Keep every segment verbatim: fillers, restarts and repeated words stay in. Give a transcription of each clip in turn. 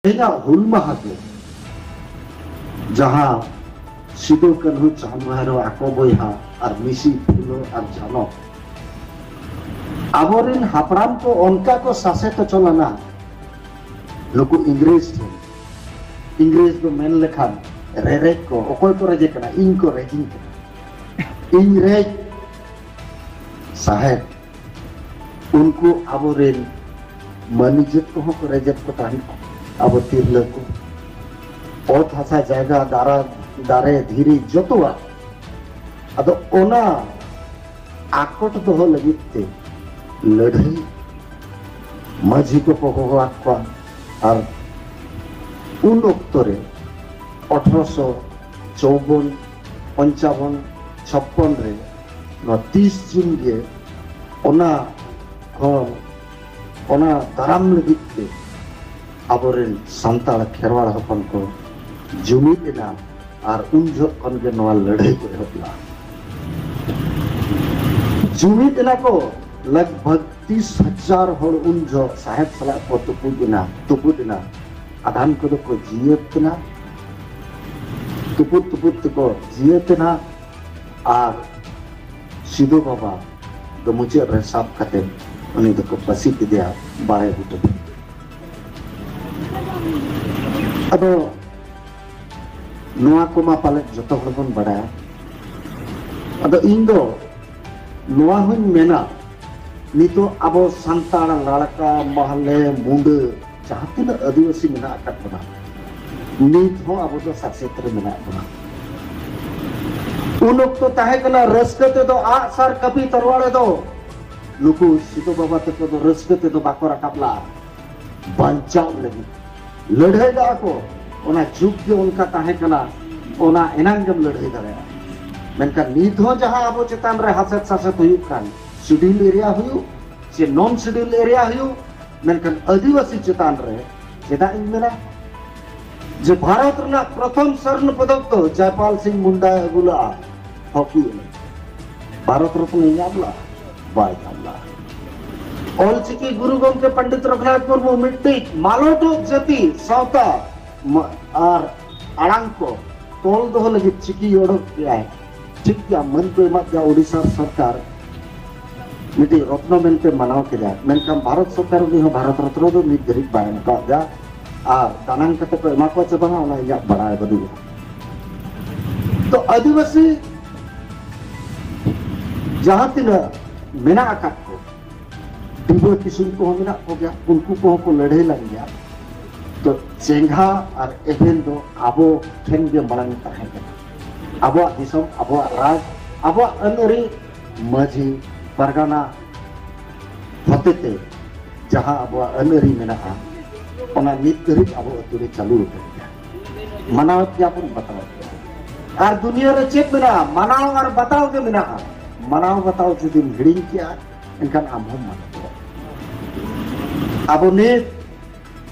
ᱛᱮᱦᱮᱧᱟᱜ ᱦᱩᱞ ᱢᱟᱦᱟ ᱜᱮ, ᱡᱟᱦᱟᱸ ᱥᱤᱫᱩ, ᱠᱟᱹᱱᱦᱩ, ᱪᱟᱸᱫ, ᱵᱷᱟᱭᱨᱳ, ᱟᱠᱚ ᱵᱚᱭᱦᱟ ᱟᱨ ᱢᱤᱥᱤ, ᱯᱷᱩᱞᱳ ᱟᱨ ᱡᱷᱟᱱᱚ, ᱟᱵᱚᱨᱮᱱ ᱦᱟᱯᱲᱟᱢ ᱠᱚ ᱚᱱᱠᱟ ᱠᱚ ᱥᱟᱥᱮᱛ ᱦᱚᱪᱚ ᱞᱮᱱᱟ ᱱᱩᱠᱩ ᱤᱝᱨᱮᱡᱽ ᱴᱷᱮᱱ᱾ ᱤᱝᱨᱮᱡᱽ ᱫᱚ ᱢᱮᱱ ᱞᱮᱠᱷᱟᱱ ᱨᱮᱨᱮᱡ ᱠᱚ, ᱚᱠᱚᱭ ᱠᱚ ᱨᱮᱡᱮ ᱠᱟᱱᱟ? ᱤᱧ ᱠᱚ ᱨᱮᱡᱤᱧ ᱠᱟᱱᱟ, ᱤᱧ ᱨᱮᱡ ᱥᱟᱦᱮᱵᱽ᱾ ᱩᱱᱠᱩ ᱟᱵᱚᱨᱮᱱ ᱢᱟᱹᱱᱤᱡᱟᱹᱛ ᱠᱚᱦᱚᱸ ᱠᱚ ᱨᱮᱡᱮᱫ ᱠᱚ ᱛᱟᱦᱮᱸᱫ, ᱟᱵᱚ ᱛᱤᱨᱞᱟᱹ ᱠᱚ᱾ ᱚᱛ ᱦᱟᱥᱟ, ᱡᱟᱭᱜᱟ, ᱫᱟᱨᱟ, ᱫᱟᱨᱮ, ᱫᱷᱤᱨᱤ, ᱡᱚᱛᱚᱣᱟᱜ᱾ ᱟᱫᱚ ᱚᱱᱟ ᱟᱠᱚᱴ ᱫᱚᱦᱚ ᱞᱟᱹᱜᱤᱫ ᱛᱮ ᱞᱟᱹᱲᱦᱟᱹᱭ ᱢᱟᱹᱡᱷᱤ ᱠᱚᱠᱚ ᱦᱚᱦᱚᱣᱟᱫ ᱠᱚᱣᱟ᱾ ᱟᱨ ᱩᱱ ᱚᱠᱛᱚ ᱨᱮ ᱟᱴᱷᱨᱚᱥᱚ ᱪᱚᱣᱵᱚᱱ, ᱯᱚᱧᱪᱟᱵᱚᱱ, ᱪᱷᱚᱯᱯᱚᱱ ᱨᱮ ᱱᱚᱣᱟ ᱛᱤᱥ ᱡᱩᱱ ᱜᱮ ᱚᱱᱟ ᱠᱷᱚᱱ, ᱚᱱᱟ ᱫᱟᱨᱟᱢ ᱞᱟᱹᱜᱤᱫ ᱛᱮ ᱟᱵᱚᱨᱮᱱ ᱥᱟᱱᱛᱟᱲ ᱠᱷᱮᱨᱣᱟᱲ ᱦᱚᱯᱚᱱ ᱠᱚ ᱡᱩᱢᱤᱫ ᱮᱱᱟ᱾ ᱟᱨ ᱩᱱ ᱡᱚᱦᱚᱜ ᱠᱷᱚᱱ ᱜᱮ ᱱᱚᱣᱟ ᱞᱟᱹᱲᱦᱟᱹᱭ ᱠᱚ ᱮᱦᱚᱵ ᱞᱮᱫᱟ᱾ ᱡᱩᱢᱤᱫ ᱮᱱᱟ ᱠᱚ ᱞᱟᱜᱽ ᱵᱷᱟᱜᱽ ᱛᱤᱥ ᱦᱟᱡᱟᱨ ᱦᱚᱲ ᱩᱱ ᱡᱚᱦᱚᱜ ᱥᱟᱦᱮᱵᱽ ᱥᱟᱞᱟᱜ ᱠᱚ ᱛᱩᱯᱩᱫ ᱮᱱᱟ, ᱛᱩᱯᱩᱫ ᱮᱱᱟ᱾ ᱟᱫᱷᱟᱱ ᱠᱚᱫᱚ ᱠᱚ ᱡᱤᱭᱟᱹᱛ ᱮᱱᱟ, ᱛᱩᱯᱩᱫ ᱛᱩᱯᱩᱫ ᱛᱮᱠᱚ ᱡᱤᱭᱟᱹᱛ ᱮᱱᱟ᱾ ᱟᱨ ᱥᱤᱫᱩ ᱵᱟᱵᱟ ᱫᱚ ᱢᱩᱪᱟᱹᱫ ᱨᱮ ᱥᱟᱵ ᱠᱟᱛᱮ ᱩᱱᱤ ᱫᱚᱠᱚ ᱯᱟᱹᱥᱤ ᱠᱮᱫᱮᱭᱟ ᱵᱟᱲᱮ ᱵᱩᱴᱟᱹ ᱨᱮ᱾ ᱟᱫᱚ ᱱᱚᱣᱟ ᱠᱚᱢᱟ ᱯᱟᱞᱮᱫ ᱡᱚᱛᱚ ᱦᱚᱲ ᱵᱚᱱ ᱵᱟᱲᱟᱭᱟ᱾ ᱟᱫᱚ ᱤᱧ ᱫᱚ ᱱᱚᱣᱟ ᱦᱚᱧ ᱢᱮᱱᱟ, ᱱᱤᱛᱚᱜ ᱟᱵᱚ ᱥᱟᱱᱛᱟᱲ, ᱞᱟᱲᱠᱟ, ᱢᱟᱦᱞᱮ, ᱢᱩᱸᱰᱟᱹ, ᱡᱟᱦᱟᱸ ᱛᱤᱱᱟᱹᱜ ᱟᱹᱫᱤᱵᱟᱹᱥᱤ ᱢᱮᱱᱟᱜ ᱟᱠᱟᱫ ᱵᱚᱱᱟ, ᱱᱤᱛ ᱦᱚᱸ ᱟᱵᱚ ᱫᱚ ᱥᱟᱥᱮᱛ ᱨᱮ ᱢᱮᱱᱟᱜ ᱵᱚᱱᱟ᱾ ᱩᱱ ᱚᱠᱛᱚ ᱛᱟᱦᱮᱸ ᱠᱟᱱᱟ ᱨᱟᱹᱥᱠᱟᱹ ᱛᱮᱫᱚ ᱟᱜ ᱥᱟᱨ ᱠᱟᱹᱯᱤ ᱛᱟᱨᱣᱟᱲᱮ ᱫᱚ ᱱᱩᱠᱩ ᱥᱤᱫᱩ ᱵᱟᱵᱟ ᱛᱟᱠᱚ ᱫᱚ ᱨᱟᱹᱥᱠᱟᱹ ᱛᱮᱫᱚ ᱵᱟᱠᱚ ᱨᱟᱠᱟᱵ ᱞᱟᱜᱼᱟ᱾ ᱵᱟᱧᱪᱟᱣ ᱞᱟᱹᱜᱤᱫ ᱞᱟᱹᱲᱦᱟᱹᱭ ᱞᱟᱜᱼᱟ ᱠᱚ᱾ ᱚᱱᱟ ᱡᱩᱜᱽ ᱜᱮ ᱚᱱᱠᱟ ᱛᱟᱦᱮᱸ ᱠᱟᱱᱟ, ᱚᱱᱟ ᱮᱱᱟᱝ ᱜᱮᱢ ᱞᱟᱹᱲᱦᱟᱹᱭ ᱫᱟᱲᱮᱭᱟᱜᱼᱟ᱾ ᱢᱮᱱᱠᱷᱟᱱ ᱱᱤᱛ ᱦᱚᱸ ᱡᱟᱦᱟᱸ ᱟᱵᱚ ᱪᱮᱛᱟᱱ ᱨᱮ ᱦᱟᱥᱮᱛ ᱥᱟᱥᱮᱛ ᱦᱩᱭᱩᱜ ᱠᱟᱱ, ᱥᱤᱰᱤᱞ ᱮᱨᱤᱭᱟ ᱦᱩᱭᱩᱜ ᱥᱮ ᱱᱚᱱ ᱥᱤᱰᱤᱞ ᱮᱨᱤᱭᱟ ᱦᱩᱭᱩᱜ, ᱢᱮᱱᱠᱷᱟᱱ ᱟᱹᱫᱤᱵᱟᱹᱥᱤ ᱪᱮᱛᱟᱱ ᱨᱮ ᱪᱮᱫᱟᱜ ᱤᱧ ᱢᱮᱱᱟ ᱡᱮ ᱵᱷᱟᱨᱚᱛ ᱨᱮᱱᱟᱜ ᱯᱨᱚᱛᱷᱚᱢ ᱥᱚᱨᱱᱚ ᱯᱚᱫᱚᱠ ᱫᱚ ᱡᱚᱭᱯᱟᱞ ᱥᱤᱝ ᱢᱩᱱᱰᱟᱭ ᱟᱹᱜᱩ ᱞᱟᱜᱼᱟ ᱦᱚᱠᱤ ᱮᱱᱮᱡ᱾ ᱵᱷᱟᱨᱚᱛ ᱨᱚᱛᱱᱚᱭ ᱧᱟᱢ ᱞᱟᱜᱼᱟ? ᱵᱟᱭ ᱧᱟᱢ ᱞᱟᱜᱼᱟ᱾ ᱚᱞᱪᱤᱠᱤ ᱜᱩᱨᱩ ᱜᱚᱢᱠᱮ ᱯᱚᱱᱰᱤᱛ ᱨᱚᱜᱷᱩᱱᱟᱛᱷ ᱢᱩᱨᱢᱩ ᱢᱤᱫᱴᱤᱡ ᱢᱟᱞᱚᱴᱚᱜ ᱡᱟᱹᱛᱤ ᱥᱟᱶᱛᱟ ᱢᱟ-, ᱟᱨ ᱟᱲᱟᱝ ᱠᱚ ᱛᱚᱞ ᱫᱚᱦᱚ ᱞᱟᱹᱜᱤᱫ ᱪᱤᱠᱤ ᱚᱰᱚᱠ ᱠᱮᱜᱼᱟᱭ᱾ ᱴᱷᱤᱠ ᱜᱮᱭᱟ, ᱢᱟᱹᱱ ᱠᱚ ᱮᱢᱟᱫ ᱜᱮᱭᱟ ᱳᱰᱤᱥᱟ ᱥᱚᱨᱠᱟᱨ, ᱢᱤᱫᱴᱤᱡ ᱨᱚᱛᱱᱚ ᱢᱮᱱᱛᱮ ᱢᱟᱱᱟᱣ ᱠᱮᱫᱟ, ᱢᱮᱱᱠᱷᱟᱱ ᱵᱷᱟᱨᱚᱛ ᱥᱚᱨᱠᱟᱨ ᱩᱱᱤ ᱦᱚᱸ ᱵᱷᱟᱨᱚᱛ ᱨᱚᱛᱱᱚ ᱫᱚ ᱱᱤᱛ ᱫᱷᱟᱹᱨᱤᱡ ᱵᱟᱭ ᱮᱢ ᱠᱟᱣᱫᱮᱭᱟ᱾ ᱟᱨ ᱫᱟᱱᱟᱝ ᱠᱟᱛᱮ ᱠᱚ ᱮᱢᱟ ᱠᱚᱣᱟ ᱪᱮ ᱵᱟᱝᱟ, ᱚᱱᱟ ᱤᱧᱟᱹᱜ ᱵᱟᱲᱟᱭ ᱵᱟᱹᱱᱩᱜᱼᱟ᱾ ᱛᱚ, ᱟᱹᱫᱤᱵᱟᱹᱥᱤ ᱡᱟᱦᱟᱸ ᱛᱤᱱᱟᱹᱜ ᱢᱮᱱᱟᱜ ᱟᱠᱟᱫ ᱠᱚ, ᱰᱤᱵᱟᱹ ᱠᱤᱥᱩᱱ ᱠᱚᱦᱚᱸ ᱢᱮᱱᱟᱜ ᱠᱚᱜᱮᱭᱟ, ᱩᱱᱠᱩ ᱠᱚᱦᱚᱸ ᱠᱚ ᱞᱟᱹᱲᱦᱟᱹᱭ ᱞᱮᱱ ᱜᱮᱭᱟ᱾ ᱛᱚ, ᱪᱮᱸᱜᱷᱟ ᱟᱨ ᱮᱵᱷᱮᱱ ᱫᱚ ᱟᱵᱚ ᱴᱷᱮᱱ ᱜᱮ ᱢᱟᱲᱟᱝ ᱛᱟᱦᱮᱸ ᱠᱟᱱᱟ᱾ ᱟᱵᱚᱣᱟᱜ ᱫᱤᱥᱚᱢ, ᱟᱵᱚᱣᱟᱜ ᱨᱟᱡᱽ, ᱟᱵᱚᱣᱟᱜ ᱟᱹᱱ ᱟᱹᱨᱤ, ᱢᱟᱹᱡᱷᱤ ᱯᱟᱨᱜᱟᱱᱟ ᱦᱚᱛᱮᱛᱮ ᱡᱟᱦᱟᱸ ᱟᱵᱚᱣᱟᱜ ᱟᱹᱱ ᱟᱹᱨᱤ ᱢᱮᱱᱟᱜᱼᱟ, ᱚᱱᱟ ᱱᱤᱛ ᱫᱷᱟᱹᱨᱤᱡ ᱟᱵᱚ ᱟᱹᱛᱩ ᱨᱮ ᱪᱟᱹᱞᱩ ᱟᱠᱟᱱ ᱜᱮᱭᱟ᱾ ᱢᱟᱱᱟᱣᱮᱫ ᱜᱮᱭᱟ ᱵᱚᱱ, ᱵᱟᱛᱟᱣᱮᱫ ᱜᱮᱭᱟ ᱵᱚᱱ᱾ ᱟᱨ ᱫᱩᱱᱤᱭᱟᱹ ᱨᱮ ᱪᱮᱫ ᱢᱮᱱᱟᱜᱼᱟ? ᱢᱟᱱᱟᱣ ᱟᱨ ᱵᱟᱛᱟᱣ ᱜᱮ ᱢᱮᱱᱟᱜᱼᱟ᱾ ᱢᱟᱱᱟᱣ ᱵᱟᱛᱟᱣ ᱡᱩᱫᱤᱢ ᱦᱤᱲᱤᱧ ᱠᱮᱜᱼᱟ, ᱮᱱᱠᱷᱟᱱ ᱟᱢ ᱦᱚᱸᱢ ᱢᱟᱱᱟᱣ ᱠᱚᱣᱟ᱾ ᱟᱵᱚ ᱱᱤᱛ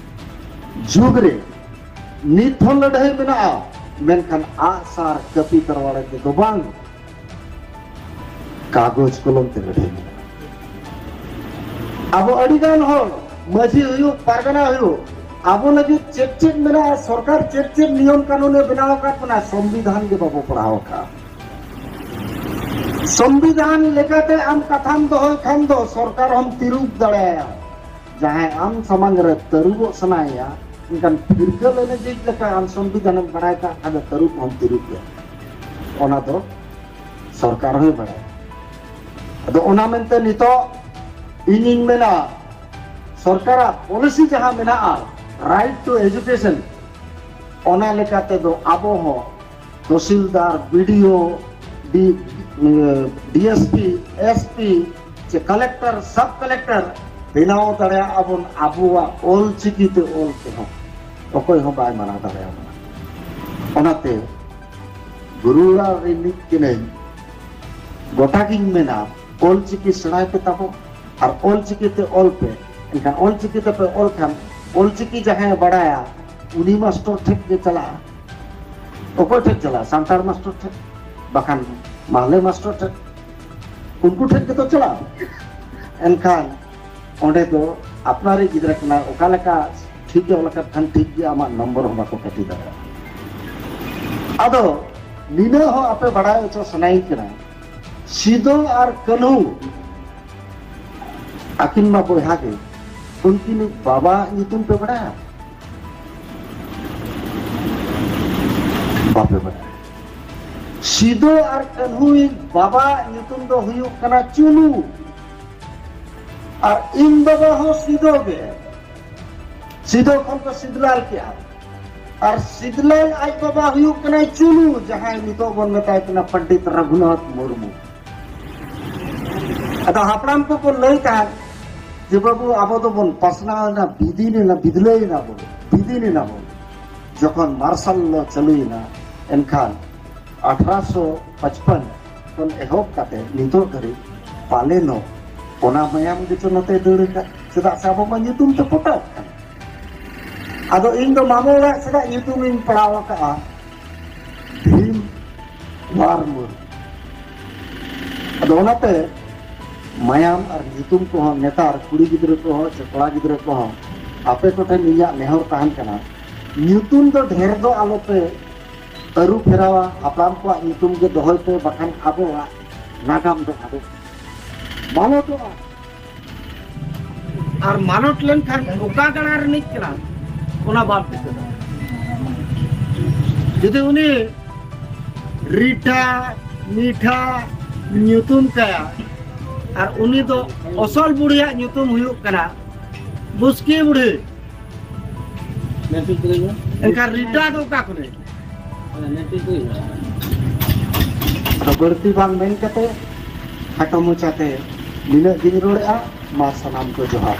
ᱡᱩᱜᱽ ᱨᱮ ᱱᱤᱛ ᱦᱚᱸ ᱞᱟᱹᱲᱦᱟᱹᱭ ᱢᱮᱱᱟᱜᱼᱟ, ᱢᱮᱱᱠᱷᱟᱱ ᱟᱜᱼᱥᱟᱨ ᱠᱟᱹᱯᱤ ᱛᱟᱨᱣᱟᱲᱮ ᱛᱮᱫᱚ ᱵᱟᱝ, ᱠᱟᱜᱚᱡᱽ ᱠᱚᱞᱚᱢ ᱛᱮ ᱞᱟᱹᱲᱦᱟᱹᱭ ᱢᱮᱱᱟᱜᱼᱟ᱾ ᱟᱵᱚ ᱟᱹᱰᱤᱜᱟᱱ ᱦᱚᱲ, ᱢᱟᱹᱡᱷᱤ ᱦᱩᱭᱩᱜ, ᱯᱟᱨᱜᱟᱱᱟ ᱦᱩᱭᱩᱜ, ᱟᱵᱚ ᱞᱟᱹᱜᱤᱫ ᱪᱮᱫ ᱪᱮᱫ ᱢᱮᱱᱟᱜᱼᱟ, ᱥᱚᱨᱠᱟᱨ ᱪᱮᱫ ᱪᱮᱫ ᱱᱤᱭᱚᱢ ᱠᱟᱹᱱᱩᱱᱮ ᱵᱮᱱᱟᱣ ᱟᱠᱟᱫ ᱵᱚᱱᱟ, ᱥᱚᱝᱵᱤᱫᱷᱟᱱ ᱜᱮ ᱵᱟᱵᱚ ᱯᱟᱲᱦᱟᱣ ᱟᱠᱟᱫᱼᱟ᱾ ᱥᱚᱝᱵᱤᱫᱷᱟᱱ ᱞᱮᱠᱟᱛᱮ ᱟᱢ ᱠᱟᱛᱷᱟᱢ ᱫᱚᱦᱚᱭ ᱠᱷᱟᱱ ᱫᱚ ᱥᱚᱨᱠᱟᱨ ᱦᱚᱸᱢ ᱛᱤᱨᱩᱵ ᱫᱟᱲᱮᱭᱟᱭᱟ᱾ ᱡᱟᱦᱟᱸᱭ ᱟᱢ ᱥᱟᱢᱟᱝ ᱨᱮ ᱛᱟᱹᱨᱩᱵᱚᱜ ᱥᱟᱱᱟᱭᱮᱭᱟ, ᱮᱱᱠᱷᱟᱱ ᱯᱷᱤᱨᱠᱟᱹᱞ ᱮᱱᱮᱡᱤᱡ ᱞᱮᱠᱟ ᱟᱢ ᱥᱚᱝᱵᱤᱫᱷᱟᱱᱮᱢ ᱵᱟᱲᱟᱭ ᱠᱟᱜ ᱠᱷᱟᱱ ᱫᱚ ᱛᱟᱹᱨᱩᱵ ᱦᱚᱸᱢ ᱛᱤᱨᱩᱵ ᱜᱮᱭᱟ᱾ ᱚᱱᱟ ᱫᱚ ᱥᱚᱨᱠᱟᱨ ᱦᱚᱸᱭ ᱵᱟᱲᱟᱭᱟ᱾ ᱟᱫᱚ ᱚᱱᱟ ᱢᱮᱱᱛᱮ ᱱᱤᱛᱚᱜ ᱤᱧᱤᱧ ᱢᱮᱱᱟ, ᱥᱚᱨᱠᱟᱨᱟᱜ ᱯᱚᱞᱤᱥᱤ ᱡᱟᱦᱟᱸ ᱢᱮᱱᱟᱜᱼᱟ, right to education, ᱚᱱᱟ ᱞᱮᱠᱟ ᱛᱮᱫᱚ ᱟᱵᱚ ᱦᱚᱸ tehsildar, B D O, D-, D S P, S P ᱪᱮ ᱠᱟᱞᱮᱠᱴᱚᱨ, ᱥᱟᱵ ᱠᱟᱞᱮᱠᱴᱚᱨ ᱵᱮᱱᱟᱣ ᱫᱟᱲᱮᱭᱟᱜᱼᱟ ᱵᱚᱱ ᱟᱵᱚᱣᱟᱜ ᱚᱞ ᱪᱤᱠᱤ ᱛᱮ ᱚᱞ ᱛᱮᱦᱚᱸ᱾ ᱚᱠᱚᱭ ᱦᱚᱸ ᱵᱟᱭ ᱢᱟᱱᱟ ᱫᱟᱲᱮᱭᱟᱵᱚᱱᱟ᱾ ᱚᱱᱟᱛᱮ ᱜᱩᱨᱩ ᱚᱲᱟᱜ ᱨᱤᱱᱤᱡ ᱠᱟᱹᱱᱟᱹᱧ, ᱜᱚᱴᱟᱜᱤᱧ ᱢᱮᱱᱟ, ᱚᱞ ᱪᱤᱠᱤ ᱥᱮᱬᱟᱭ ᱯᱮ ᱛᱟᱵᱚ ᱟᱨ ᱚᱞ ᱪᱤᱠᱤ ᱛᱮ ᱚᱞ ᱯᱮ᱾ ᱮᱱᱠᱷᱟᱱ ᱚᱞ ᱪᱤᱠᱤ ᱛᱮᱯᱮ ᱚᱞ ᱠᱷᱟᱱ, ᱚᱞ ᱪᱤᱠᱤ ᱡᱟᱦᱟᱸᱭᱮ ᱵᱟᱲᱟᱭᱟ, ᱩᱱᱤ ᱢᱟᱥᱴᱚᱨ ᱴᱷᱮᱱ ᱜᱮ ᱪᱟᱞᱟᱜᱼᱟ᱾ ᱚᱠᱚᱭ ᱴᱷᱮᱱ ᱪᱟᱞᱟᱜᱼᱟ? ᱥᱟᱱᱛᱟᱲ ᱢᱟᱥᱴᱚᱨ ᱴᱷᱮᱱ, ᱵᱟᱠᱷᱟᱱ ᱢᱟᱦᱞᱮ ᱢᱟᱥᱴᱚᱨ ᱴᱷᱮᱱ, ᱩᱱᱠᱩ ᱴᱷᱮᱱ ᱜᱮᱛᱚ ᱪᱟᱞᱟᱜᱼᱟ᱾ ᱮᱱᱠᱷᱟᱱ ᱚᱸᱰᱮ ᱫᱚ ᱟᱯᱱᱟᱨᱤᱡ ᱜᱤᱫᱽᱨᱟᱹ ᱠᱟᱱᱟᱭ, ᱚᱠᱟ ᱞᱮᱠᱟ ᱴᱷᱤᱠ ᱜᱮ ᱚᱞ ᱟᱠᱟᱫ ᱠᱷᱟᱱ ᱴᱷᱤᱠ ᱜᱮ, ᱟᱢᱟᱜ ᱱᱚᱢᱵᱚᱨ ᱦᱚᱸ ᱵᱟᱠᱚ ᱠᱟᱹᱴᱤ ᱫᱟᱲᱮᱭᱟᱜᱼᱟ᱾ ᱟᱫᱚ ᱱᱤᱱᱟᱹᱜ ᱦᱚᱸ ᱟᱯᱮ ᱵᱟᱲᱟᱭ ᱦᱚᱪᱚ ᱥᱟᱱᱟᱭᱤᱧ ᱠᱟᱱᱟ, ᱥᱤᱫᱚ ᱟᱨ ᱠᱟᱹᱱᱦᱩ ᱟᱹᱠᱤᱱ ᱢᱟ ᱵᱚᱭᱦᱟ ᱜᱮ, ᱩᱱᱠᱤᱱᱤᱡ ᱵᱟᱵᱟ ᱧᱩᱛᱩᱢ ᱯᱮ ᱵᱟᱲᱟᱭᱟ? ᱵᱟᱯᱮ ᱵᱟᱲᱟᱭᱟ᱾ ᱥᱤᱫᱚ ᱟᱨ ᱠᱟᱹᱱᱦᱩᱭᱤᱡ ᱵᱟᱵᱟ ᱧᱩᱛᱩᱢ ᱫᱚ ᱦᱩᱭᱩᱜ ᱠᱟᱱᱟ ᱪᱩᱱᱩ, ᱟᱨ ᱤᱧ ᱵᱟᱵᱟ ᱦᱚᱸ ᱥᱤᱫᱚ ᱜᱮ᱾ ᱥᱤᱫᱚ ᱠᱷᱚᱱ ᱠᱚ ᱥᱤᱫᱞᱟᱞ ᱠᱮᱜᱼᱟ, ᱟᱨ ᱥᱤᱫᱞᱟᱞ ᱟᱡ ᱵᱟᱵᱟ ᱦᱩᱭᱩᱜ ᱠᱟᱱᱟᱭ ᱪᱩᱱᱩ, ᱡᱟᱦᱟᱸᱭ ᱱᱤᱛᱚᱜ ᱵᱚᱱ ᱢᱮᱛᱟᱭ ᱠᱟᱱᱟ ᱯᱚᱱᱰᱤᱛ ᱨᱚᱜᱷᱩᱱᱟᱛᱷ ᱢᱩᱨᱢᱩ᱾ ᱟᱫᱚ ᱦᱟᱯᱲᱟᱢ ᱠᱚᱠᱚ ᱞᱟᱹᱭ ᱛᱟᱦᱮᱸᱫ ᱡᱮ, "ᱵᱟᱹᱵᱩ, ᱟᱵᱚ ᱫᱚᱵᱚᱱ ᱯᱟᱥᱱᱟᱣ ᱮᱱᱟ, ᱵᱤᱫᱤᱱ ᱮᱱᱟ, ᱵᱤᱫᱞᱟᱹᱭ ᱮᱱᱟ ᱵᱚᱱ, ᱵᱤᱫᱤᱱ ᱮᱱᱟ ᱵᱚᱱ, ᱡᱚᱠᱷᱚᱱ ᱢᱟᱨᱥᱟᱞ ᱞᱚ ᱪᱟᱹᱞᱩᱭᱮᱱᱟ, ᱮᱱᱠᱷᱟᱱ ᱟᱴᱷᱨᱚᱥᱚ ᱯᱟᱸᱪᱯᱟᱱ ᱠᱷᱚᱱ ᱮᱦᱚᱵ ᱠᱟᱛᱮ ᱱᱤᱛᱚᱜ ᱫᱷᱟᱹᱨᱤᱡ ᱯᱟᱞᱮᱱᱚᱜ ᱚᱱᱟ ᱢᱟᱭᱟᱢ ᱜᱮᱪᱚ ᱱᱚᱛᱮ ᱫᱟᱹᱲ ᱟᱠᱟᱫ, ᱪᱮᱫᱟᱜ ᱥᱮ ᱟᱵᱚ ᱢᱟ ᱧᱩᱛᱩᱢ ᱛᱮ ᱯᱚᱴᱟᱣ ᱠᱟᱱᱟ᱾ ᱟᱫᱚ ᱤᱧ ᱫᱚ ᱢᱟᱢᱚ ᱚᱲᱟᱜ ᱥᱮᱫᱟᱜ ᱧᱩᱛᱩᱢ ᱤᱧ ᱯᱟᱲᱟᱣ ᱟᱠᱟᱫᱼᱟ ᱵᱷᱤᱢ ᱣᱟᱨ ᱢᱩᱨᱢᱩ᱾ ᱟᱫᱚ ᱚᱱᱟᱛᱮ ᱢᱟᱭᱟᱢ ᱟᱨ ᱧᱩᱛᱩᱢ ᱠᱚᱦᱚᱸ ᱱᱮᱛᱟᱨ ᱠᱩᱲᱤ ᱜᱤᱫᱽᱨᱟᱹ ᱠᱚᱦᱚᱸ ᱥᱮ ᱠᱚᱲᱟ ᱜᱤᱫᱽᱨᱟᱹ ᱠᱚᱦᱚᱸ ᱟᱯᱮ ᱠᱚᱴᱷᱮᱱ ᱤᱧᱟᱹᱜ ᱱᱮᱦᱚᱨ ᱛᱟᱦᱮᱱ ᱠᱟᱱᱟ, ᱧᱩᱛᱩᱢ ᱫᱚ ᱰᱷᱮᱨ ᱫᱚ ᱟᱞᱚᱯᱮ ᱟᱹᱨᱩ ᱯᱷᱮᱨᱟᱣᱟ, ᱦᱟᱯᱲᱟᱢ ᱠᱚᱣᱟᱜ ᱧᱩᱛᱩᱢ ᱜᱮ ᱫᱚᱦᱚᱭ ᱯᱮ, ᱵᱟᱠᱷᱟᱱ ᱟᱵᱚᱣᱟᱜ ᱱᱟᱜᱟᱢ ᱫᱚ ᱟᱫᱚᱜᱼᱟ, ᱢᱟᱞᱚᱴᱚᱜᱼᱟ᱾ ᱟᱨ ᱢᱟᱞᱚᱴ ᱞᱮᱱᱠᱷᱟᱱ ᱚᱠᱟ ᱜᱟᱲᱟ ᱨᱤᱱᱤᱡ ᱠᱟᱱᱟ, ᱚᱱᱟ ᱵᱟᱢ ᱴᱷᱤᱠᱟᱹ ᱫᱟᱲᱮᱭᱟᱜᱼᱟ᱾ ᱡᱩᱫᱤ ᱩᱱᱤ ᱨᱤᱴᱷᱟ ᱢᱤᱴᱷᱟ ᱧᱩᱛᱩᱢ ᱛᱟᱭᱟ, ᱟᱨ ᱩᱱᱤ ᱫᱚ ᱚᱥᱚᱞ ᱵᱩᱲᱦᱤᱭᱟᱜ ᱧᱩᱛᱩᱢ ᱦᱩᱭᱩᱜ ᱠᱟᱱᱟ ᱵᱩᱥᱠᱤ ᱵᱩᱲᱦᱤ, ᱮᱱᱠᱷᱟᱱ ᱨᱤᱴᱟ ᱫᱚ ᱚᱠᱟ ᱠᱷᱚᱱᱮ? ᱟᱫᱚ ᱵᱟᱹᱲᱛᱤ ᱵᱟᱝ ᱢᱮᱱ ᱠᱟᱛᱮ ᱠᱷᱟᱴᱚ ᱢᱚᱪᱟᱛᱮ ᱱᱤᱱᱟᱹᱜ ᱜᱤᱧ ᱨᱚᱲᱮᱫᱼᱟ᱾ ᱢᱟ ᱥᱟᱱᱟᱢ ᱠᱚ ᱡᱚᱦᱟᱨ᱾